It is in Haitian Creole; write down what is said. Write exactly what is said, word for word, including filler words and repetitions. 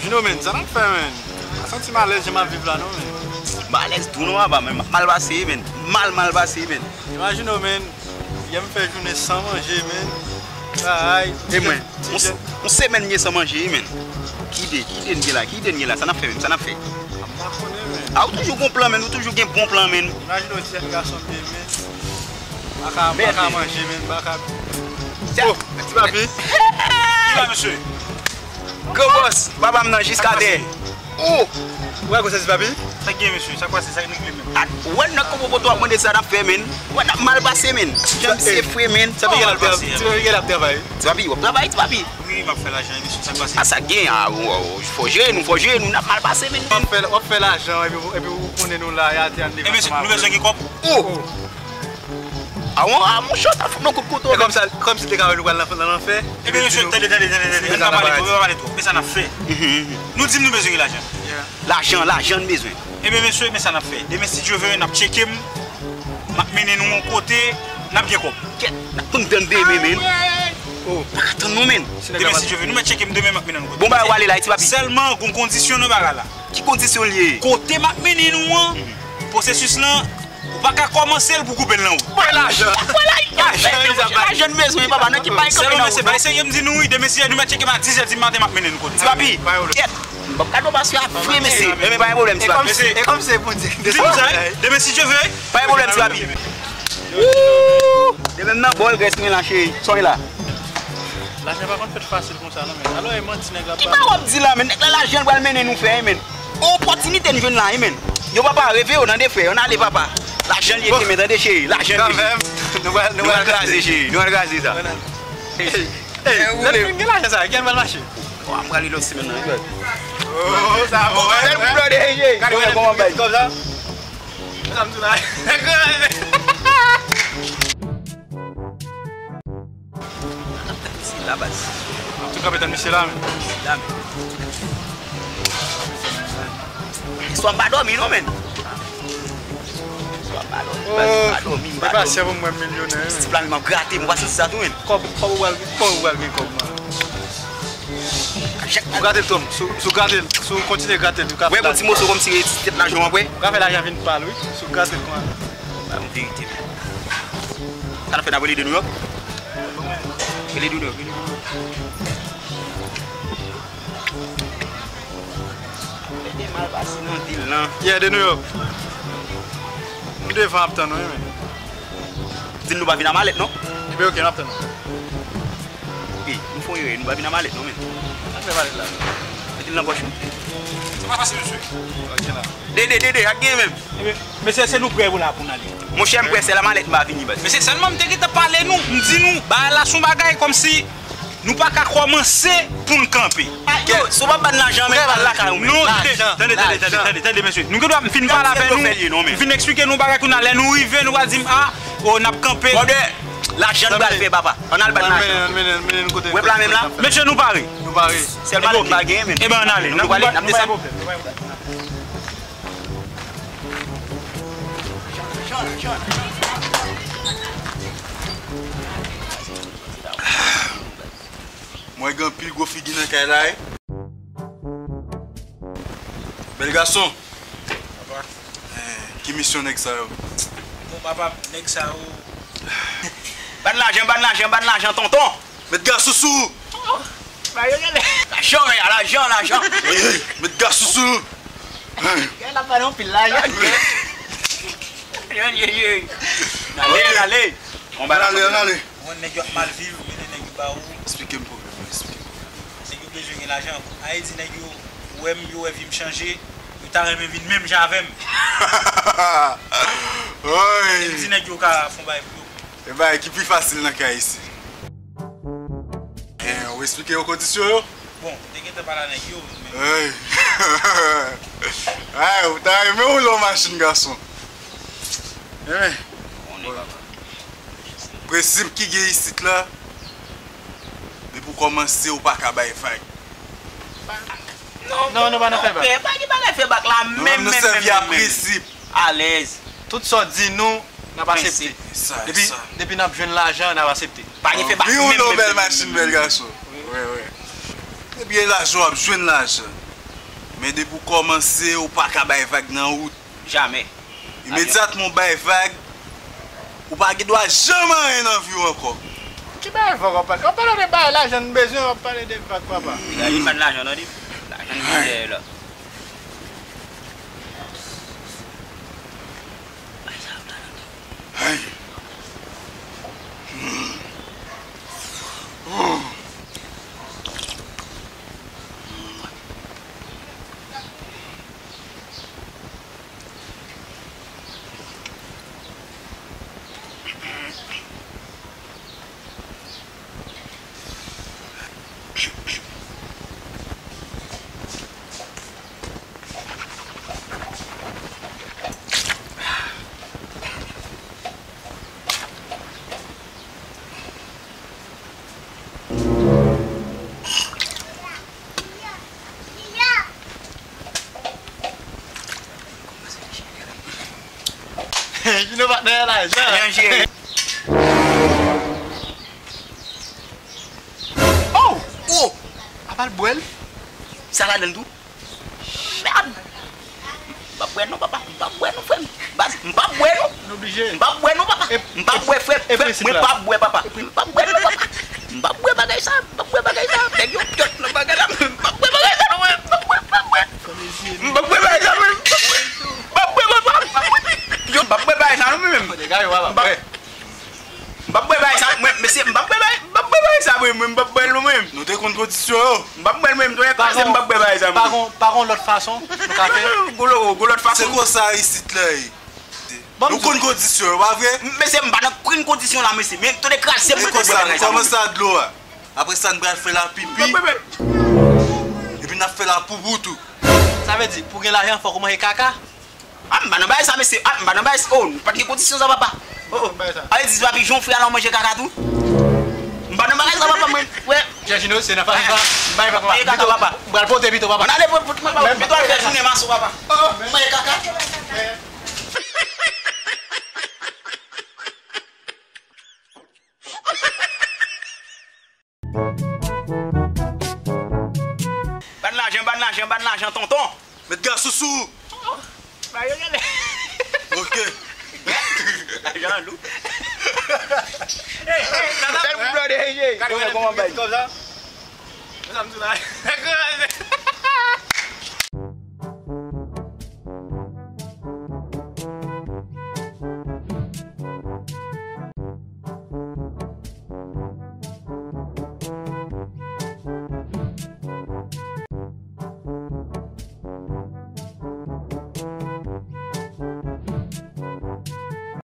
Junior, men, sa n ap fè, men? M santi m alèz jan m ap viv la, non, men. M pa alèz tou non, papa, men m ap mal pase, men. Mal, mal pase, men. Imajine w, men, yè m fè jounen san manje, men. Ay, e mwen, yon semèn m ye san manje, men. Ki ide, ki ide n gen la, ki ide n gen la, sa n ap fè, men, sa n ap fè? M pa konnen, men. A, ou toujou gon plan, men, ou toujou gen bon plan, men. Imajine w, ti jèn gason m ye, men. M pa ka, m pa ka manje, men, m pa ka. Oh, ti papi. Ki la, mesye? Gran bòs, papa m nan jiska dèyè. Oh! Ou wè gwosès papi? Sa k gen, mesye? Sa k pase? Sa k regle menm? Ou wè nèg konpopoto ap mande sa n ap fè, men. Ou wè n ap mal pase, men. Jan misye fre, men. Sa piye l ap travay? Ti papi, w ap travay, ti papi? Wi, m ap fè lajan, mesye, sa k pase? A, sa k gen? A, fò jere nou, fò jere nou, n ap mal pase, men. W ap fè, w ap fè lajan, epi, epi ou konnen nou la, e atè a n devan. E mesye, nou bezwen gen kòb. Oh! A, a, monchè, w ta fout nou kout kouto. E kòmsi, kòmsi te ka wè nou pral nan, nan lanfè. Ebyen, mesye, tande, tande, tande, tande. Ann pa pale twòp, ann pa pale twòp. Men sa n ap fè. Nou di m nou bezwen gen lajan. Lajan, lajan n bezwen. Ebyen, mesye, men sa n ap fè. Demen, si Dye vle, n ap tcheke m. M ap mennen nou yon kote, n ap gen kòb. Kèt, n ap konn tann demen, men. Oh. Pa ka tann non, men. Demen, si Dye vle, nou mèt tcheke m demen, m ap mennen nou kote. Bon, bagay, w ale la, ti papi. Sèlman, gon kondisyon nan bagay la. Ki kondisyon l ye? Kote m ap mennen nou an, pwosesis lan, ou pa ka kòmanse l pou koupe l nan wout. Mwen lajan. Mwen lajan. Lajan, lajan, lajan n bezwen, papa, nan ki bay kanpe nan wout, non? Sèlman, mesye, bay serye, m di nou, wi, demen si nou mèt tcheke m a dizè di maten, m ap mennen n kote. Ti papi, kèt. M p ap gade w paske a vre, mesye. Men, men, pa gen pwoblèm, ti papi. E kòm se Bondye ki desann. Demen si Dye vle. Pa gen pwoblèm, ti papi. Wouuu! Demen m nan bòl grès mwen la, cheri. Sòy la. Lajan pa konn fèt fasil konsa, non, men. Alò, e manti nèg la ap pale. Ki pa w ap di la, men? Nèg la lajan l pral mennen nou fè, men. Opòtinite n jwenn la, wi, men. Yo, papa, reve yo nan de frè. Ann ale, papa. Lajan l ye, men, tande, cheri. Lajan l ye. Kanmenm, nou pral, nou pral kraze, cheri. Nou pral kraze sa. Ey, lè n fin gen lajan sa, ki n pral mache? Wa, m prale lòt semèn nan, wi. Oh, sa bon, wi. Lè n fin blòde, cheri. Kòman bay? Kòm sa? Sa m di la. Misye la, baz. Tou kanpe tann misye la, men. Misye la, men. Swa m pa dòmi, non, men. Swa m pa dòmi, baz, m pa dòmi, m pa dòmi. Ti plan m ap grate, m pa santi sa tou, men. Kòb, kòb ou pral, kòb ou pral gen kòb, man. Ou grate l twòp. Si w, si w grate l, si w kontinye grate l, ou ka fè lajan. Wè, gon ti moso kòmsi ti tèt lajan w ap wè. Ou ka fè lajan vin pal, wi. Si w grate l konsa. Ba m verite, men. Sa n ap fè, n ap rele de New York? Rele de New York, rele de New York. Mete mal pase nan vil lan. Yeah, de New York. Nou devan ap tann ou, wi, men. Di l nou pa vin a malèt, non? Ebyen, oke, n ap tann ou. Ey, nou fè yon erè, nou pa vin a malèt, non, men. Sa k fè malèt la? Mete l nan pòch ou. Sa pa fasil, mesye. Ok, la. Dede, Dede, ak gen menm. Ebyen, mesye, se nou prè pou la pou n ale. Monchè, m prè, se la malèt m pa vini, baz. Mesye, sèlman m te gentan pale nou, m di nou, bagay la se yon bagay kòmsi nou pa ka kòmanse pou n kanpe. Yo, si w pa ban n lajan, men, al lakay ou, men. Non, tande, tande, tande, tande, tande, mesye. Nou gen dwa m fin pale avè nou, m fin eksplike nou bagay kounye a, lè nou rive, nou pral di m, a, o, n ap kanpe. Brother, lajan n pral fè, papa. Ann al ban n lajan. Ann mennen, ann mennen, ann mennen nou kote. Wè pla menm la? Mesye, nou pare. Nou pare. Sèl malèt m pa genyen, men. Ebyen, ann ale. Nou prale, n ap desann. Mwen gen anpil gwo figi nan kay la, wi. Bèl gason. Papa. Eh, ki misyon nèg sa yo? Bon, papa, nèg sa yo. Ban n lajan, ban n lajan, ban n lajan, tonton. Met gasousou. Ba yo rele. Lajan, wi, lajan, lajan. Met gasousou. Gade la, pa nan pil lajan. Yo, yo, yo. N ale, n ale. Bon, ba, n ale, n ale. Ou konn nèg yo ap mal viv, mennen nèg yo ba ou. Eksplike m pwoblèm ou, eksplike m pwoblèm ou. Nèg yo bezwen gen lajan. Ayiti, nèg yo wè m, yo wè vi m chanje, yo ta renmen vin menm jan avè m. Woy! M di nèg yo ka fè yon bagay pou yo. E bagay ki pi fasil nan kay isi. Eh, ou eksplike yo kondisyon yo? Bon, te gentan pale a nèg yo, men. Hey! Ay, ou ta renmen woule yon machin, gason. Renmen? Konnen, papa. Prensip ki gen isit la, depi w kòmanse, ou pa ka bay vag. Non, non, nou pa nan fè bak. Pa gen bagay fè bak la, menm, menm, menm, menm. Nou sèvi a prensip. Alèz. Tout sa w di nou, n ap aksepte. Depi, depi n ap jwenn lajan, n ap aksepte. Pa gen fè bak menm, menm, menm. Wi, ou nan bèl machin, bèl gason. Wi, wi. Depi gen lajan, w ap jwenn lajan. Men depi w kòmanse, ou pa ka bay vag nan wout. Jamè. Imedyatman w bay vag, ou pa gen dwa janm anyen nan vi w ankò. Ki bay vag w ap pale? W ap pale de bay lajan n bezwen, w ap pale de vag, papa. Li pa de lajan, non, li. Lajan n gen dèyè la. Ay. Jino pa t nan lajan. Oh! Oh! Apa l bwè l? Sa ladan l tou? Mèd! M p ap bwè non, papa. M p ap bwè non, frè m. Baz, m p ap bwè non. Nou oblije. M p ap bwè non, papa. M p ap bwè, frè m. Frè m, mwen p ap bwè, papa. M p ap bwè non, papa. M p ap bwè bagay sa. M p ap bwè bagay sa. Nèg yo pyòt nan bagay la. M p ap bwè bagay sa non, frè m. M p ap bwè, m p ap bwè. M p ap bwè bagay sa, frè m. M p ap bwè. M p ap bwè, papa. M p ap bwè. Yo, m p ap bwè bagay sa non, mwen menm. M p ap M p ap bwè bagay sa, mwen, mesye, m p ap bwè bagay, m p ap bwè bagay sa, mwen, mwen, m p ap bwè l, non, mwen. Nou te konn kondisyon yo. M p ap bwè l, mwen, m, tou lè pa se m p ap bwè bagay sa, mwen. Pa gon, pa gon lòt fason nou ka fè. Gon lò-, gon lòt fason. Se konsa isit la ye. Nou konn kondisyon yo, pa vre? Mesye, m pa nan okenn kondisyon la, mesye. Men, tou lè kraze, m p ap bwè bagay sa, mwen. Kòmanse a dlo a. Apre sa, n pral fè lapipi. M p ap bwè bagay. Epi n ap fè lapoupou tou. Sa vle di, pou gen lajan, fòk ou manje kaka? Ah, m pa nan bagay sa, mesye. Ah, m pa nan bagay sa. Oh, nou pa t gen kondisyon sa, papa. Oh, oh. Bagay sa. Ale di, papi, jan w fè a la, w manje kaka tou? M pa nan bagay sa, papa, mwen. Wè. Jèjino, se nan fason sa. M pa gen kaka, papa. M pral pote pito, papa. Ann ale, pote, pote, papa. Pito al fè jounen mason, papa. Oh, oh. M manje kaka. Ban lajan, ban lajan, ban lajan, tonton. Met gason sou ou. Ba yo gade. Ok. Lajan an lou. Hey, hey, sa, sa. Tèl moun blòdè, hey, hey. Gade, gade, kòman bay. Kòmsa. Sa m di la.